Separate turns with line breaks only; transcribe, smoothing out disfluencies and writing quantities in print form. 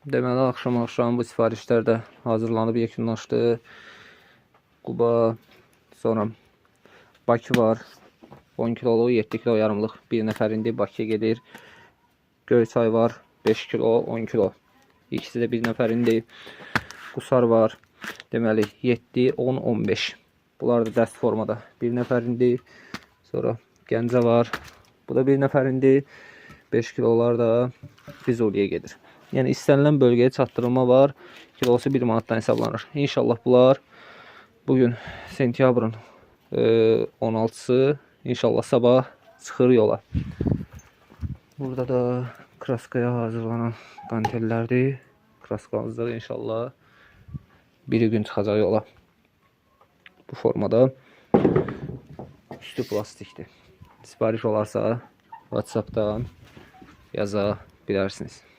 Deməli, axşam-axşam bu sifarişlər də hazırlanıb yekunlaşdı. Quba, sonra Bakı var. 10 kiloluq, 7 kilo yarımlıq bir nəfərindir. Bakıya gedir. Göyçay var. 5 kilo, 10 kilo. İkisi də bir nəfərindir. Qusar var. Deməli 7, 10, 15. Bunlar da dəst formada bir nəfərindir. Sonra Gəncə var. Bu da bir nəfərindir. 5 kilolar da Füzuliyə gedir. Yəni istənilən bölgəyə çatdırılma var. Kilosu 1 manatdan hesablanır. İnşallah bunlar bugün sentyabrın 16-sı, inşallah sabah çıxır yola. Burada da kraskaya hazırlanan qantellərdir. Kraskamızda inşallah biri gün çıxacaq yola. Bu formada üstü plastikdir. Sifariş olarsa WhatsApp'dan yaza bilərsiniz.